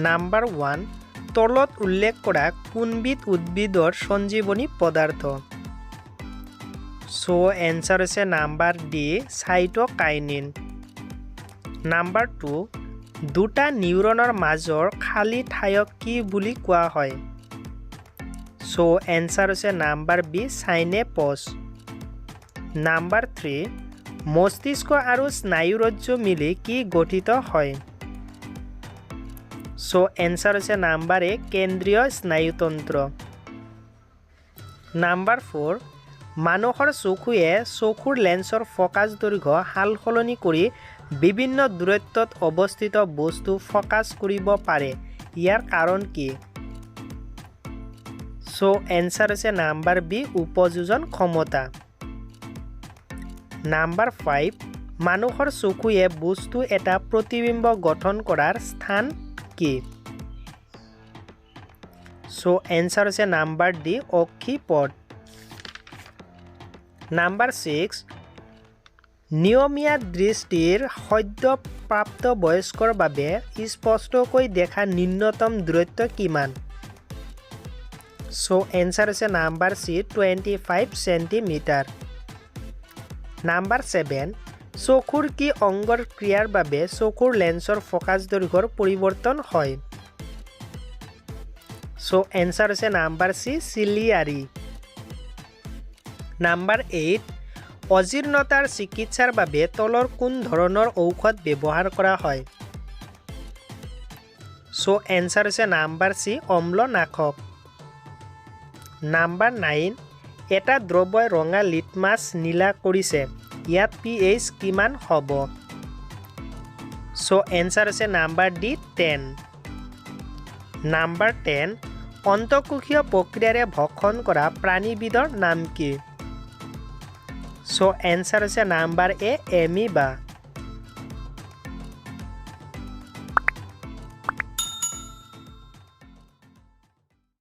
Number 1, তলত উল্লেখ কৰা কোনবিধ উদ্ভিদৰ সঞ্জীৱনী পদাৰ্থ? চ' এনচাৰ হৈছে নাম্বাৰ ডি, চাইটকাইনিন। নাম্বাৰ 2, দুটা নিউৰনৰ মাজৰ খালী ঠাইক কি বুলি কোৱা হয়? চ' এনচাৰ হৈছে নাম্বাৰ বি, চাইনেপছ। নাম্বাৰ 3, মস্তিষ্ক আৰু স্নায়ুৰজ্জু মিলি কি গঠিত হয়? চ' এনচাৰ হৈছে নাম্বাৰ এ, কেন্দ্ৰীয় স্নায়ুতন্ত্ৰ। নাম্বাৰ 4, মানুহৰ চকুৱে চকুৰ লেন্সৰ ফ'কাছ দৈৰ্ঘ্য সাল সলনি কৰি বিভিন্ন দূৰত্বত অৱস্থিত বস্তু ফ'কাছ কৰিব পাৰে। ইয়াৰ কাৰণ কি? চ' এনচাৰ হৈছে নাম্বাৰ বি, উপযোজন ক্ষমতা। নাম্বাৰ 5, মানুহৰ চকুৱে বস্তু এটা প্ৰতিবিম্ব গঠন কৰাৰ স্থান কি? চ' এনচাৰ হৈছে নাম্বাৰ ডি, অক্ষিপট। নাম্বাৰ 6, নিয়মীয়া দৃষ্টিৰ সদ্য প্ৰাপ্তবয়স্কৰ বাবে স্পষ্টকৈ দেখা ন্যূনতম দূৰত্ব কিমান? চ' এনচাৰ হৈছে নাম্বাৰ চি, 25 centimetre. Number 7, চকুৰ কি অংগৰ ক্ৰিয়াৰ বাবে চকুৰ লেন্সৰ ফ'কাছ দৈৰ্ঘ্যৰ পৰিৱৰ্তন হয়? চ' এনচাৰ হৈছে নাম্বাৰ চি, চিলিয়াৰী। নাম্বাৰ 8, অজীৰ্ণতাৰ চিকিৎসাৰ বাবে তলৰ কোন ধৰণৰ ঔষধ ব্যৱহাৰ কৰা হয়? চ' এনচাৰ হৈছে নাম্বাৰ চি, অম্লনাশক। নাম্বাৰ 9, এটা দ্ৰৱই ৰঙা লিটমাছ নীলা কৰিছে। ইয়াত পিএইচ কিমান হ'ব? চ' এনচাৰ হৈছে নাম্বাৰ ডি, 10। নাম্বাৰ 10, অন্তঃকোষীয় প্ৰক্ৰিয়াৰে ভক্ষণ কৰা প্ৰাণীবিধৰ নাম কি? চ' এনচাৰ হৈছে নাম্বাৰ এ, এমিবা।